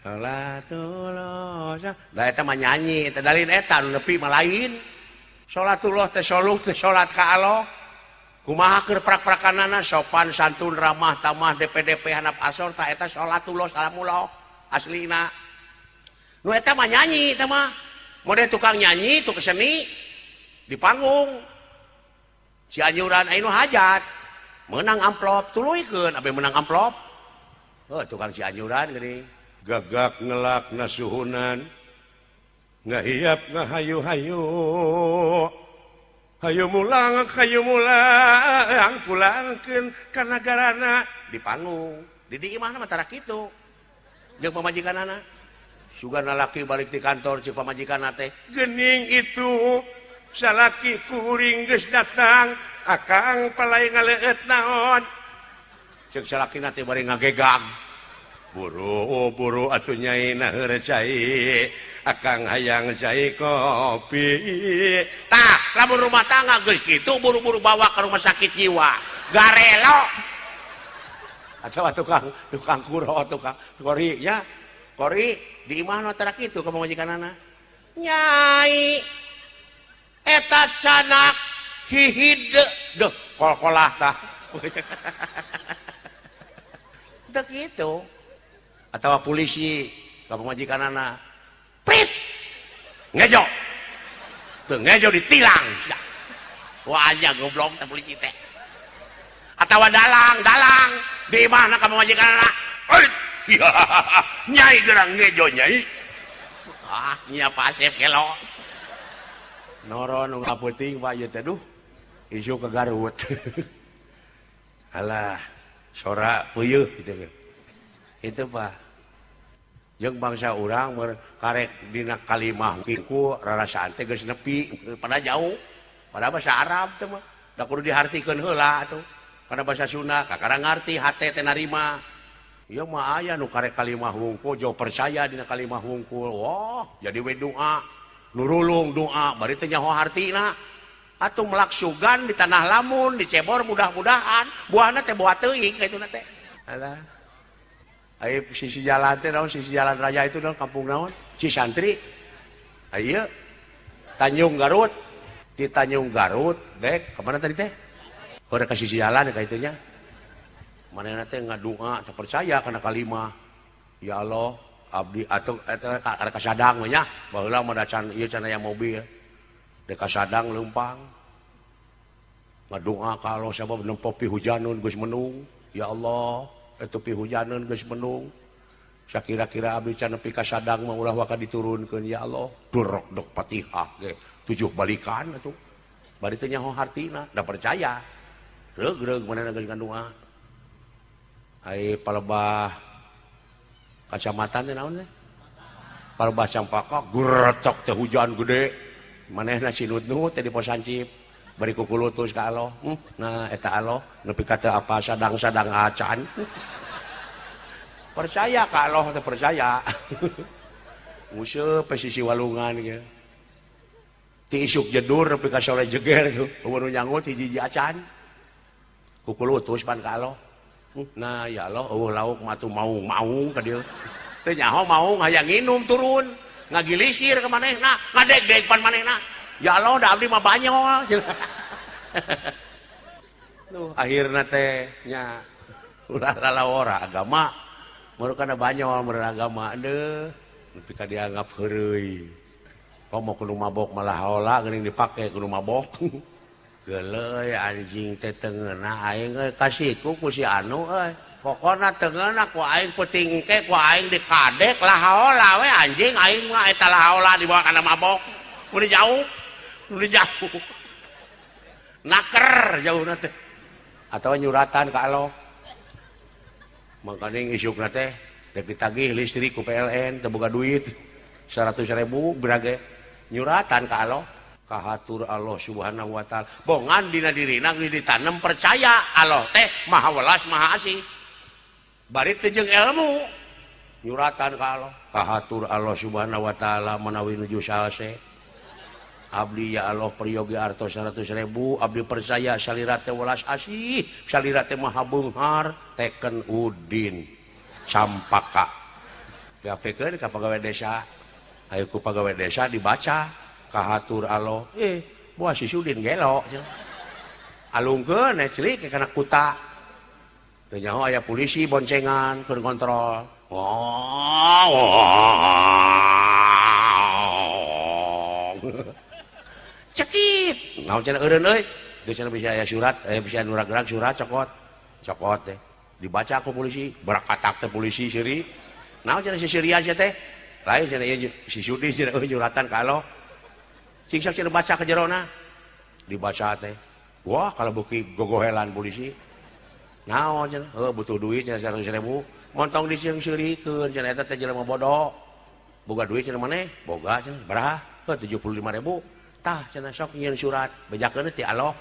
Salatullah da eta mah nyanyi eta dalin eta nu nepi mah lain. Salatullah teh soluh teh salat ka Allah. Kumaha keur prak-prakanana sopan santun ramah tamah DPDP hanap asor ta eta salatullah salamullah aslina. Nu eta mah nyanyi eta mah. Model tukang nyanyi tukang seni di panggung. Cianjuran aya nu hajat menang amplop tuluykeun abe menang amplop. Oh, tukang Cianjuran geuning. Gagak ngelak nasuhunan ngahiap ngahayu-hayu hayu mulang hayu mulang pulangkeun ka nagarana di panggung di di imahna mah tara kitu jeung pamajikanana sugan lalaki balik ti kantor cek pamajikanna teh geuning itu salaki kuring geus datang akang palai ngaleueut naon cek salakina teh bari ngagegag buru buru atuh nyai naheur cai akang hayang cai kopi tah lamun rumah tangga geus kitu buru-buru bawa ke rumah sakit jiwa garelo atau tukang tukang kuro tukang kori nya kori di imahna tara kitu ka pamajikanana nyai eta canak hihid deuh kol-kolah tah teu kitu atau polisi ka pamajikanana prit Ngejo. Teu ngejo ditilang. Wah aja goblok teh polisi teh. Atawa dalang, dalang di imahna ka pamajikanna. Nyai gerang ngejo nyai. Ah, nya pasep gelo. Noro nu ngapeuting Pak ieu teh duh. Isu ke Garut. Alah, sora puyuh gitu. Itu Pak. Jeung bangsa urang karek dina kalimah ku rarasaan teh geus nepi pada jauh. Pada bahasa Arab teh mah. Da kudu dihartikeun heula atuh. Kana bahasa Sunda kakara ngarti hate teh narima. Ieu mah aya nu karek kalimah wungkul jauh percaya dina kalimah wungkul. Wah, jadi we doa. Nurulung doa bari teh nyaho hartina. Atuh melak sugan di tanah lamun dicebor mudah-mudahan buahna teh buah teuing kitu na teh. Alah. Ayo sisi jalan teh naon, sisi jalan raya itu naon, kampung naon? Cisantri. Ayo Tanjung Garut. Di Tanjung Garut dek kemana tadi teh? Udah ke sisi jalan kayak itunya. Manehna teh ngadua teu percaya kana kalimah. Ya Allah, abdi atau eta ka Sadang we nya. Baheula mah da can ieu can aya mobil. Dek ka Sadang leumpang. Ngadua ka Allah sabab nempo pihujaneun geus mendung. Ya Allah, eta pihujaneun geus mendung. Sakira-kira abdi can nepi ka Sadang mah ulah waka diturunkeun ya Allah. Durok dok Fatihah ge 7 balikan atuh. Bari teh nyaho hartina, da percaya. Reug-reug manehna geus ngadua. Ai palebah kacamatan teh naon teh? Palebah Campaka geretok teh hujan gede. Manehna sinut-nut teh di pos hansip. Bari kukulutus ka Allah. Nah eta Allah nepi ka teu apa sadang-sadang acan. Percaya ka Allah teh percaya. Nguseup sisi walungan ge. Ti isuk jedur nepi ka sore jeger tuh. Eueuh nu nyangut hiji-hiji acan. Kukulutus pan ka Allah. Nah ya Allah eueuh lauk mah atuh maung-maung ka dieu. Teu nyaho maung hayang nginum turun. Ngagilisir ka manehna, ngadegdeg pan manehna. Ya Allah da abdi mah banyol. Tuh akhirna teh nya ulah lalawora agama. Meureun kana banyol meureun agama deuh. Nepi ka dianggap heureuy. Komo kudu mabok malah haola geuning dipake kudu mabok. Geuleuh anjing teh teu ngeunah aing euy kasiku ku si anu euy. Pokona teu ngeunah ku aing peuting ke ku aing dikadek lah haola we anjing aing mah eta lah haola dibawa kana mabok. Mun jauh, mun jauh. Naker jauhna teh. Atawa nyuratan ka Allah. Mangkaning isukna teh dek ditagih listrik ku PLN teu boga duit 100.000 berage nyuratan ka Allah. Kahatur Allah Subhanahu wa taala. Bongan dina dirina geus ditanem percaya Allah teh maha welas maha asih. Bari teu jeung ilmu nyuratan ka Allah. Kahatur Allah Subhanahu wa taala manawi nuju salse. Abdi ya Allah peryogi artos 100.000 abdi percaya salira teh welas asih, salira teh maha beunghar teken Udin Campaka. Diapekeun ka pagawe desa. Ayo ku pagawe desa dibaca. Kahatur Allah, buah si Sudin gelo. Alungkeun celik kana kuta. Teu nyaho aya polisi boncengan keur ngontrol. Cekit. Naon cenah eureun euy? Geus cenah bisa aya surat, bisa nu gerak surat cokot. Cokot teh. Dibaca ku polisi, berakatak teh polisi seuri. Naon cenah si seurian sia teh? Lain cenah ieu si Sudin cenah euy nyuratan ka Allah. Cing sok cenah baca ke jerona. Dibaca teh. Wah, kalau beuki gogohelan polisi. Naon cenah? Heuh butuh duit cenah 100.000. Montong diseung-seurikeun cenah eta teh jelema bodoh. Boga duit cenah maneh? Boga cenah. Baraha? Heuh 75.000. Tah cenah sok nyieun surat, bejakeun ti Allah.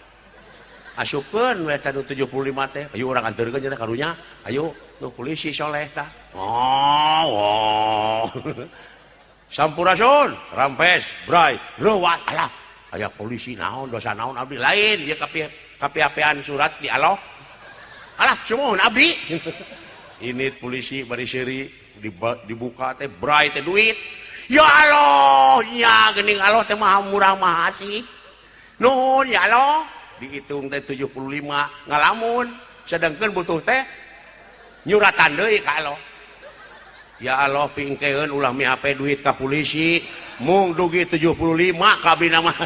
Asupkeun we teh nu 75 teh. Ayo urang anterkeun cenah karunya. Ayo nu polisi soleh tah. Oh, oh. Sampurasun, rampes, bray, reuat alah. Aya polisi naon dosa naon abdi lain ieu kapi-kapian surat di Allah. Alah, sumuhun abdi. Ini polisi bari seuri dibuka teh bray teh duit. Ya Allah, nya geuning Allah teh maha murah maha asih. Nuhun ya Allah, dihitung teh 75 ngalamun, sedangkeun butuh teh nyuratan deui ka Allah. Ya Allah pingkeun ulah mihape duit ka polisi. Mung dugi 75 kabina mah.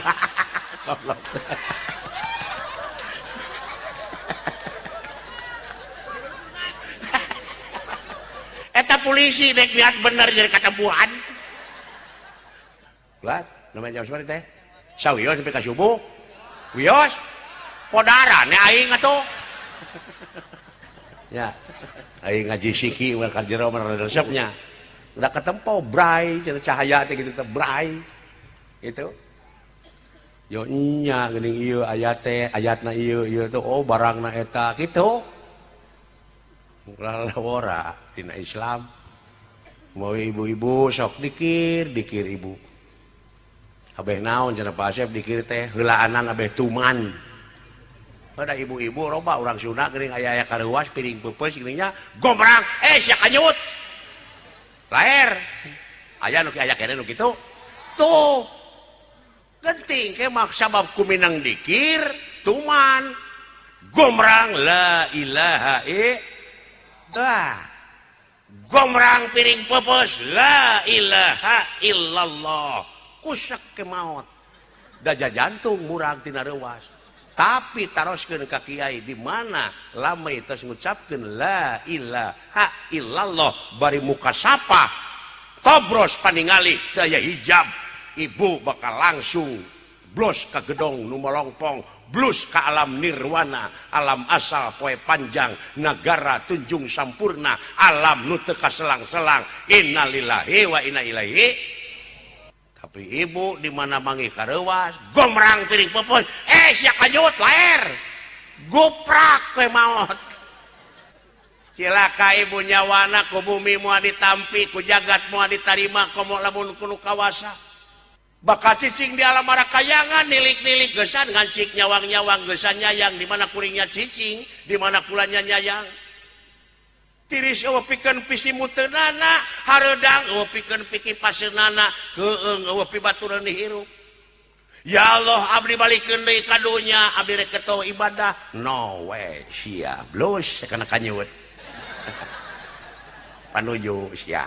Eta polisi dek lihat bener jadi katempuhan. Lah, namanya jam sabaraha teh? Sawios sampai ka subuh. Wios. Podarane aing atuh. Ya. Aing ngaji siki ulah ka jero mah resepnya. Udah ketempo bray cahaya teh gitu teh bray. Gitu. Yo nya geuning ieu ayat teh, ayatna ieu ieu teh oh barangna eta kitu. Ulah lawora dina Islam. Mau ibu-ibu sok dikir, dikir ibu. Abeh naon cenah Pak Asep dikir teh heulaanan abeh tuman. Pada ibu-ibu loba urang Sunda geuning aya-aya kareuwas piring peupeus geuning nya gombrang eh sia kanyut. Laer. Aya nu aya keneh nu kitu. Tuh. Genting ke mak sabab kuminang dikir tuman. Gombrang la ilaha illallah. Gombrang piring peupeus la ilaha illallah. Kusak ke maot. Daja jantung murang tina reuwas. Tapi taroskeun ka kiai di mana lama tos ngucapkeun la ilaha illallah bari muka sapa tobros paningali daya hijab ibu bakal langsung blos ka gedong nu molongpong blus ka alam nirwana alam asal poe panjang nagara tunjung sampurna alam nu teu kaselang-selang innalillahi wa inna ilaihi. Tapi ibu di mana manggih kareuwas gomrang piring peupeus eh sia kanyut laer guprak we maot. Cilaka ibu nyawana ku bumi moal ditampi ku jagat moal ditarima komo lamun kuno kawasa. Bakal cicing di alam marakayangan nilik-nilik gesan ngancik nyawang-nyawang gesan nyayang di mana kuringnya cicing di mana kulanya nyayang. Tiris eueuh pikeun pisimuteunana hareudang eueuh pikeun pikipaseunana keueung eueuh pibatureun hirup. Ya Allah abdi balikeun deui ka dunya abdi rek ketoh ibadah no we sia blus kana kanyut. Panuju sia.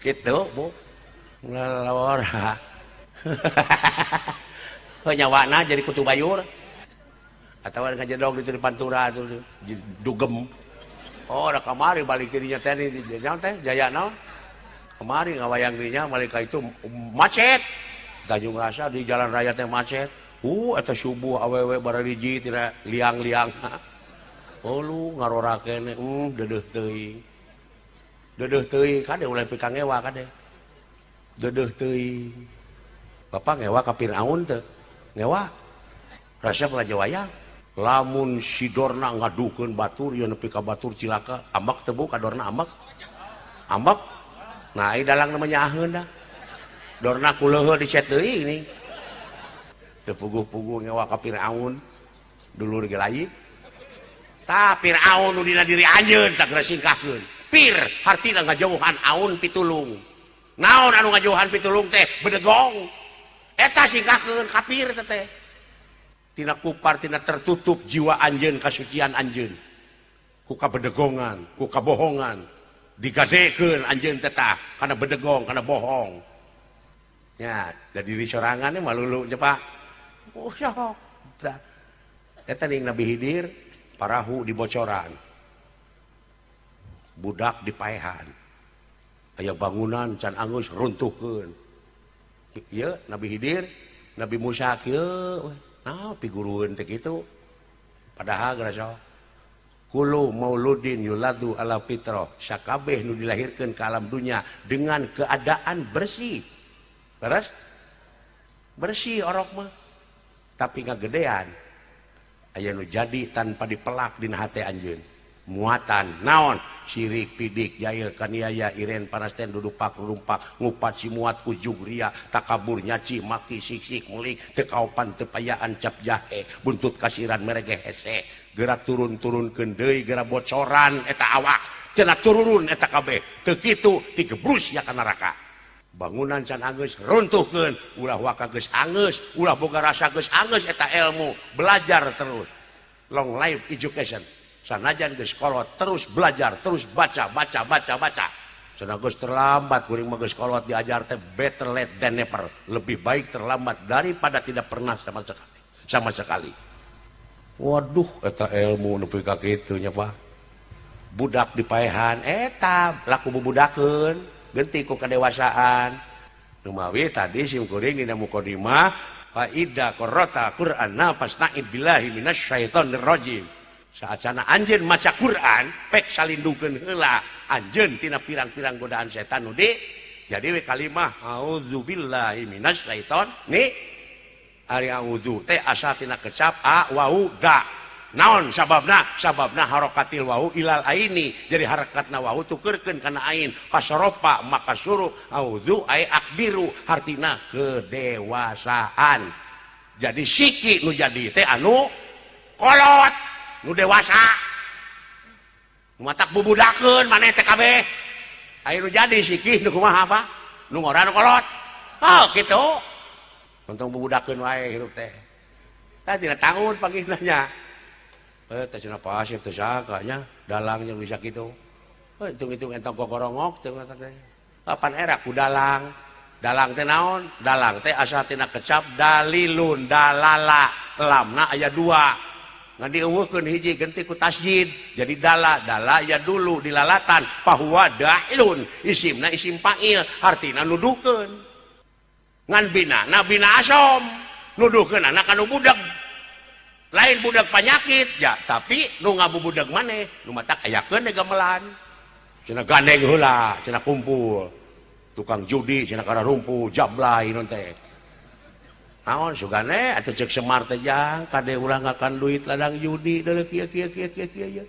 Kitu Bu. Ngalawara. Heuh nyawana jadi kutu bayur. Atawa ngajedog di pantura tuh dugem. Oh, udah kamari balik dirinya teh naon teh jaya naon? Kamari ngawayang dirinya balik ka itu macet. Tanjung Rasa di jalan raya teh macet. Eta subuh awewe barariji tina liang-liang. Oh lu ngarora keneh, deudeuh teuing. Deudeuh teuing kade ulah pika ngewa kade. Deudeuh teuing. Bapak ngewa ka Firaun teu? Ngewa. Resep raja wayang. Lamun si Dorna ngadukeun batur ieu nepi ka batur cilaka ambek teu bu ka Dorna ambek ambek nah ieu dalang namanya aheun dah Dorna kuleuheuh dicet deui ini teu puguh-puguh ngewa ka Firaun dulur ge lain tah Firaun nu dina diri anjeun tah geura singkahkeun pir hartina ngajauhan aun pitulung naon anu ngajauhan pitulung teh bedegong eta singkahkeun kafir teh tina kupar tina tertutup jiwa anjeun kasucian anjeun ku kabedegongan ku kabohongan digadekeun anjeun teh tah kana bedegong kana bohong nya da diri sorangan mah malulu nya Pak oh sok tah eta ning Nabi Hidir parahu dibocoran budak dipaehan aya bangunan can anggeus runtuhkeun ieu Nabi Hidir Nabi Musa kieu nah pigurueun teh kitu padahal geus Kulu mauludin yuladu ala fitrah sakabeh nu dilahirkeun ka alam dunya dengan keadaan bersih. Leres? Bersih orok mah. Tapi ngagedean aya nu jadi tanpa dipelak dina hate anjeun. Muatan naon sirik pidik jail kaniaya iren panasten dudupak rumpak ngupat simuat ujug ria takabur nyaci maki siksik melik teu kaopan teu payaan cap jahe buntut kasiran merege hese geura turun-turunkeun deui geura bocoran eta awak cenah tururun eta kabeh teu kitu digebrus ya ka neraka bangunan can anggeus runtuhkeun ulah waka geus anggeus ulah boga rasa geus anggeus eta ilmu belajar terus long life education sanajan geus kolot terus belajar terus baca baca baca baca Cenah geus terlambat kuring mah, geus kolot diajar teh better late than never, lebih baik terlambat daripada tidak pernah sama sekali, sama sekali. Waduh, eta ilmu nepi ka kitu nya, Pak. Budak dipaehan eta laku bubudakeun, genti ku kedewasaan. Numawi tadi sim kuring dina mukadimah, fa idza qara'ta Qur'ana fasta'id billahi minasyaitonir rajim. Saat anjeun maca Quran, pek salindungkeun heula anjeun tina pirang-pirang godaan setan nu di jadi we kalimah auzubillahi minasyaiton ni. Ari auzu teh asal tina kecap a wau da. Naon sababna? Sababna harokatil wau ilal aini, jadi harakatna wau tukerkeun kana ain, pasoropa maka suruh auzu ay akbiru, hartina kedewasaan. Jadi siki nu jadi teh anu kolot, nu dewasa. Matak bubudakeun maneh teh kabeh. Aya nu jadi siki nu kumaha, apa nu ngora, nu kolot. Oh, kitu. Untung bubudakeun wae hirup teh. Tah, dina tahun panggihna nya. Eh, teh cenah pasif teh sangka nya dalangnya bisa kitu. Eh, hitung-hitung entong gogorongok teh teh. Kapan era ku dalang? Dalang teh naon? Dalang teh asal tina kecap dalilun dalala. Lamna aya dua. Ngan dieuweuhkeun hiji, genti ku tasjid. Jadi dala dala ya dulu dilalatan fahuwa dalun. Isimna isim fa'il, hartina nuduhkeun. Ngan bina na bina asom. Nuduhkeun anak anu budak. Lain budak penyakit ya, tapi nu ngabubudag maneh, nu matak ayakeun deui gamelan. Cenah gandeng heula, cenah kumpul. Tukang judi cenah kararumpu, jablay non teh. Naon sugane atuh cek Semar teh, jang kade ulah ngakan duit ladang judi deuleu kieu kieu kieu kieu kieu ieu.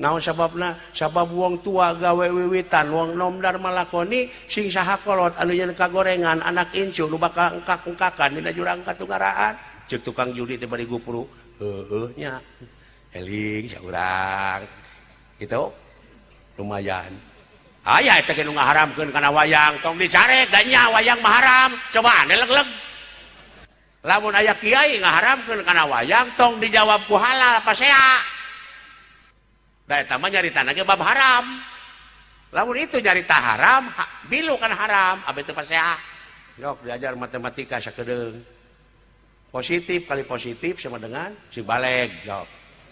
Naon sababna? Sabab wong tua gawe wiwitan, wong nom darma lakoni, sing saha kolot anu nyeun kagorengan, anak incu nu bakal engkak-engkakan dina jurang katunggaraan. Cek tukang judi teh bari gupru, heueuh nya. Eling saurang. Gitu. Lumayan. Aya eta ge nu ngaharamkeun kana wayang, tong dicarek da nya wayang mah haram. Coba leg-leg. Lamun aya kiai ngaharamkeun kana wayang, tong dijawab ku halal pasea. Da eta mah nyaritana ge bab haram. Lamun itu nyarita haram, ha, bilu kan haram, abe teu pasea. Yok diajar matematika sakedeung. Positif kali positif sama dengan si baleg, yok.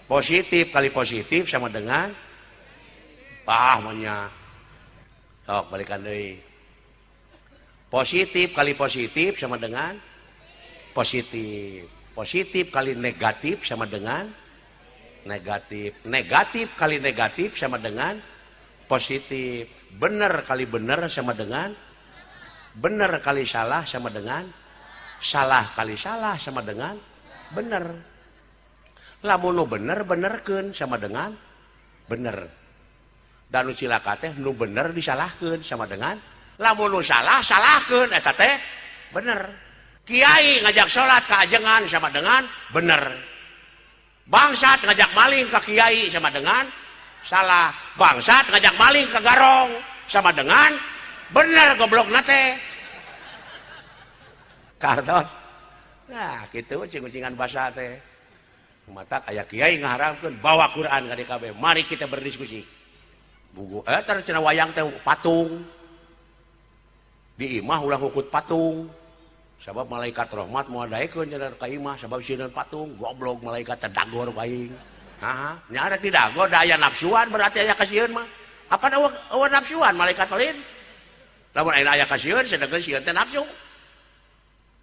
Positif kali positif sama dengan ah maunya. Sok balikan deui. Positif kali positif sama dengan positif. Positif kali negatif sama dengan negatif. Negatif kali negatif sama dengan positif. Benar kali benar sama dengan benar, kali salah sama dengan salah, kali salah sama dengan benar. Lamun nu bener benerkeun sama dengan bener. Dan nu cilaka teh nu bener disalahkeun sama dengan lamun nu salah salahkeun, eta teh bener. Kiai ngajak salat ka ajengan sama dengan bener. Bangsat ngajak maling ke kiai sama dengan salah. Bangsat ngajak maling ke garong sama dengan bener, goblok nate. Karton. Nah, gitu ucing-ucingan bahasa teh. Mata kayak kiai ngaharamkeun bawa Quran ka DKB. Mari kita berdiskusi. Buku eh tar cenah wayang teh patung. Di imah ulah ngukut patung. Sabab malaikat rahmat moal daekeun cenah ka imah sabab sieun patung, goblok malaikat teh dagor ku aing. Haha, nya ada didagor da aya nafsuan, berarti aya kasieun mah. Apa eueuh eueuh nafsuan malaikat lain? Lamun aya aya kasieun, sedengkeun sieun teh nafsu.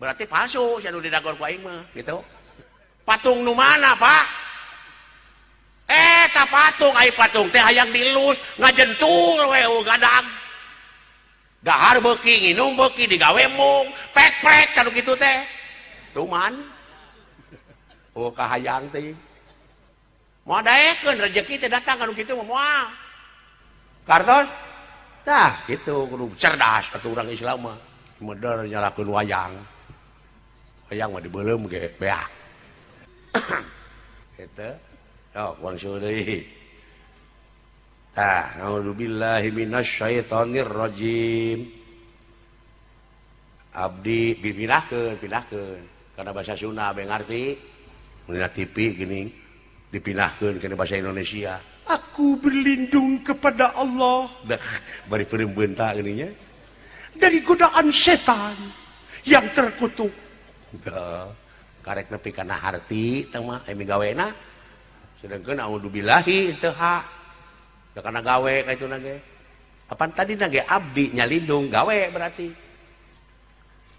Berarti palsu sia nu didagor ku aing mah, gitu. Patung nu mana, Pak? Eh, ta patung, ai patung teh hayang dilus, ngajentul we gadag. Dahar beuki, nginum beuki, digawe mung, pek-pek kanu kitu teh. Tuman. Oh, kahayang teh. Moal daekeun rezeki teh datang kanu kitu mah moal. Kartos? Tah, kitu kudu cerdas atuh urang Islam mah. Meder nyalakeun wayang. Wayang mah dibeuleum ge beak. Gitu. Sok wangsul deui. Tah, a'udzubillahi minasyaitonir rajim. Abdi dipindahkeun, pindahkeun. Karena bahasa Sunda be ngarti. Mun dina TV gini dipindahkeun ke bahasa Indonesia. Aku berlindung kepada Allah. Dah, bari peureum beunta geuning nya. Dari godaan setan yang terkutuk. Dah, karek nepi kana harti teh mah aya migawena. Sedangkeun audzubillahi teu hak. Da kana gawe ka ituna ge. Apan tadi na ge abdi nyalindung gawe berarti.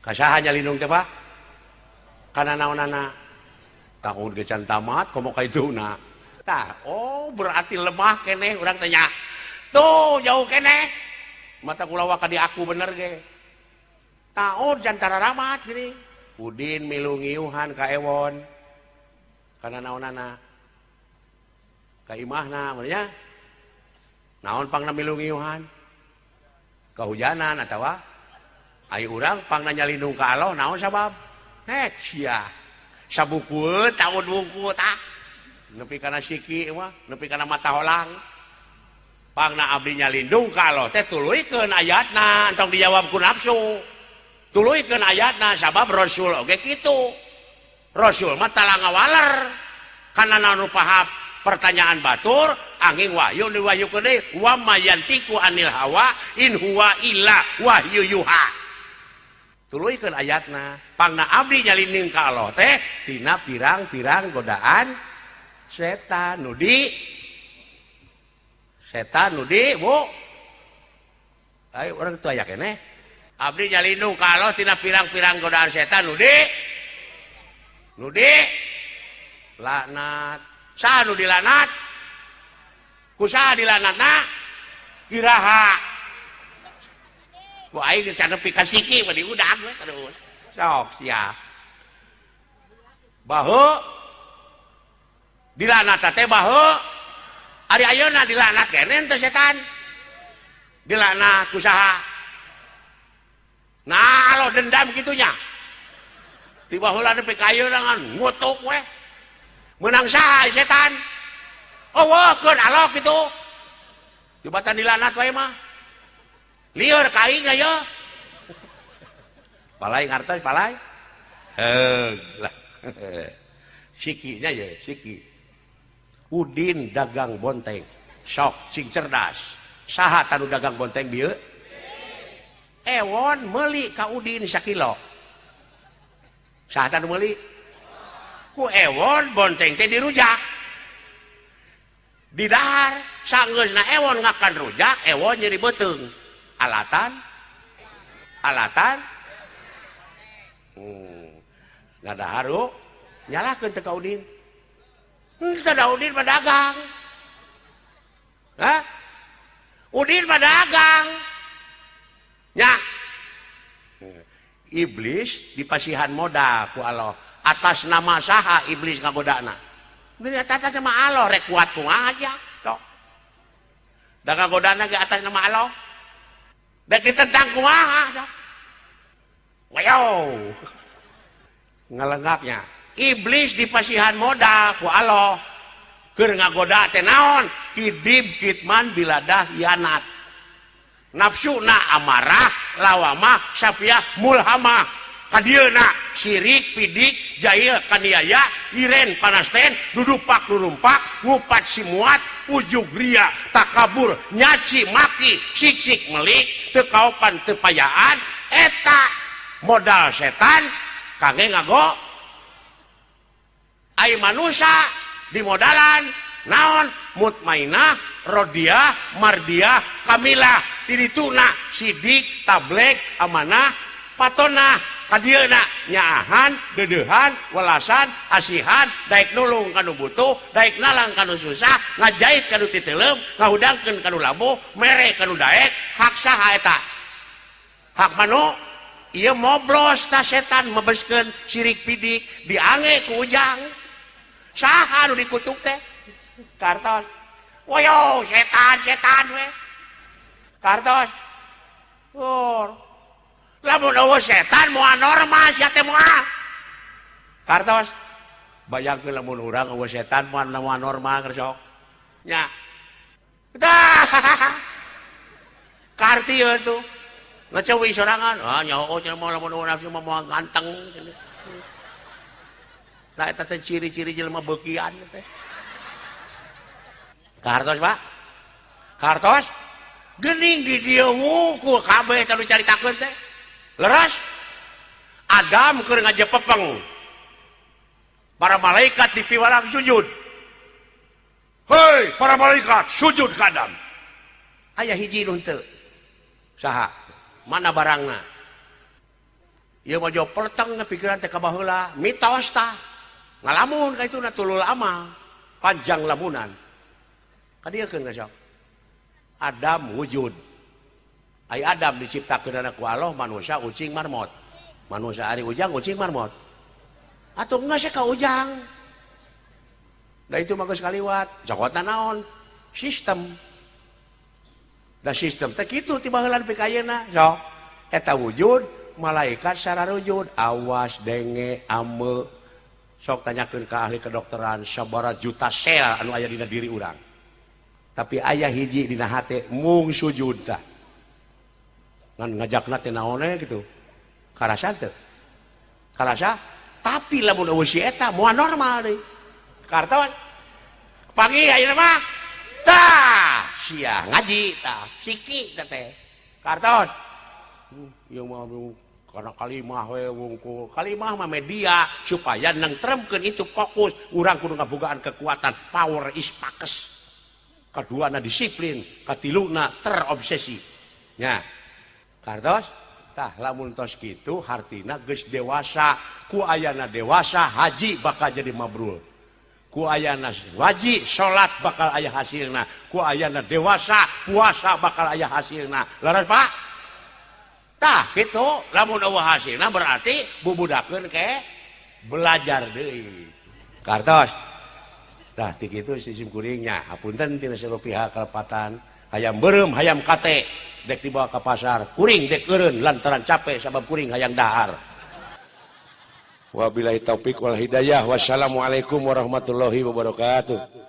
Ka saha nyalindung teh, Pak? Kana naonana? Takut ge can tamat komo ka ituna. Tah, oh berarti lemah keneh urang teh nya. Tuh jauh keneh. Mata kula waka di aku bener ge. Taud can tararamat gini. Udin milu ngiuhan ka Ewon. Kana naonana? Ka imahna mun nya. Naon pangna milu ngiuhan? Kahujanan atawa ai urang pangna nyalindung ka Allah naon sabab? Hek sia. Sabukueun taun wungku tah. Nepi kana siki mah, nepi kana mata holang. Pangna abdi nyalindung ka Allah teh tuluykeun ayatna, entong dijawab ku nafsu. Tuluykeun ayatna sabab Rasul oge kitu. Rasul mah tala ngawaler kana naon paham pertanyaan batur angin wahyu diwahyukeun deui wa mayantiku anil hawa in huwa illa wahyu yuha. Tuluykeun ayatna, pangna abdi nyalindung ka Allah teh tina pirang-pirang godaan setan nu di setan nu di Bu. Ayo urang teu aya keneh. Abdi nyalindung ka Allah tina pirang-pirang godaan setan nu di laknat. Saha nu dilanat? Ku saha dilanatna? Iraha. Ku aing can nepi ka siki mah diudag we terus. Sok sia. Bahu dilanat teh bahu. Ari ayeuna dilanat keneh teh setan. Dilanat ku saha? Nah, alo dendam kitunya. Tiba heula nepi ka ayeuna ngan ngutuk we. Menang saha setan? Eueuhkeun alo kitu. Tibatan dilanat wae mah. Lieur ka aing aya. Palai ngartos palai. Heug lah. Sikinya ya, siki. Udin dagang bonteng. Sok sing cerdas. Saha tanu dagang bonteng bieu? Ewon meuli ka Udin sakilo. Saha tanu meuli? Ku Ewon bonteng teh dirujak. Didahar sanggeusna Ewon ngakan rujak, Ewon nyeri beuteung. Alatan. Alatan. Ngadaharu nyalahkeun teh ka Udin. Teu da Udin mah dagang. Hah? Udin mah dagang. Nya. Iblis dipasihan modal ku Allah. Atas nama saha iblis ngagodana? Di atas nama Allah rek kuat kumaha sia. Sok. Da ngagodana ge atas nama Allah. Dek ditentang kumaha sok. Wayo. Ngalengapnya. Iblis dipasihan modal ku Allah. Keur ngagoda teh naon? Kidib kitman biladah hianat. Nafsuna amarah, lawamah, safiah, mulhamah. Kadieuna sirik, pidik, jahil, kaniaya, iren, panasten, dudupak, lurumpak, ngupat simuat, ujug ria, takabur, nyaci, maki, siksik, melik, teu kaopan, teu payaan, eta modal setan kangge ngago ai manusia dimodalan naon mutmainah, rodiah, mardiah, kamilah, tirituna, sidik, tablek, amanah, patonah, kadieuna nyaahan, deudeuhan, welasan, asihan, daek nulung kanu butuh, daek nalang kanu susah, ngajait kanu titeuleum, ngahudangkeun kanu labuh, mere kanu daek, hak saha eta? Hak manu? Ieu moblos ta setan mebeskeun sirik pidik diange ku ujang. Saha nu dikutuk teh? Kartos. Woyo setan setan we. Kartos. Oh. Lamun eueuh setan moal normal sia teh moal. Kartos. Bayangkeun lamun urang eueuh setan moal normal keur sok. Nya. Tah. Karti ieu tuh. Ngecewi sorangan. Ah nyaho cenah moal lamun eueuh nafsu mah moal ganteng. Nah eta teh ciri-ciri jelema beukian teh. Kartos, Pak, kartos. Gening di dieu wungkul kabeh teh nu caritakeun teh. Leres. Adam keur ngajepepeng, para malaikat dipiwalang sujud. Hei, para malaikat, sujud ka Adam. Aya hiji nu henteu. Saha? Mana barangna? Ieu mah jauh peleteng pikiran teh ka baheula, mitos tah. Ngalamun ka itu na tulul amal, panjang lamunan. Kadieukeun ka sok. Adam wujud. Ai Adam diciptakeun ku Allah manusia, ucing, marmot. Manusia ari Ujang, ucing, marmot. Atuh geus ka Ujang. Da itu mah geus kaliwat. Cokotna naon? Sistem. Da sistem teh kitu ti baheula nepi ka ayeuna. Sok. Eta wujud malaikat sararujud, awas denge ame. Sok tanyakeun ka ahli kedokteran sabaraha juta sel anu aya dina diri urang. Tapi aya hiji dina hate mung sujud tah. Ngan ngajakna teh naon gitu. Karasa teu? Karasa? Tapi lamun euweuh si eta moal normal deui. Kartos. Pagi ayeuna mah tah sia ngaji tah siki teh teh. Kartos. Ieu mah karena kalimah we wungkul. Kalimah mah media supaya nengtremkeun itu fokus. Urang kudu ngabogaan kekuatan, power is pakes. Kaduana disiplin, katiluna terobsesi. Nya. Kartos? Tah, lamun tos kitu hartina geus dewasa. Ku ayana dewasa, haji bakal jadi mabrur. Ku ayana wajib salat bakal aya hasilna. Ku ayana dewasa, puasa bakal aya hasilna. Leres, Pak? Tah kitu, lamun euweuh hasilna berarti bubudakeun ke belajar deui. Kartos? Tah, ti kitu sistem kuringnya. Hapunten tina seluruh pihak kalepatan. Hayam beureum, hayam kate dek dibawa ke pasar, kuring dek eureun lantaran capek sabab kuring hayang dahar. Wabillahi taufik wal hidayah. Wassalamualaikum warahmatullahi wabarakatuh.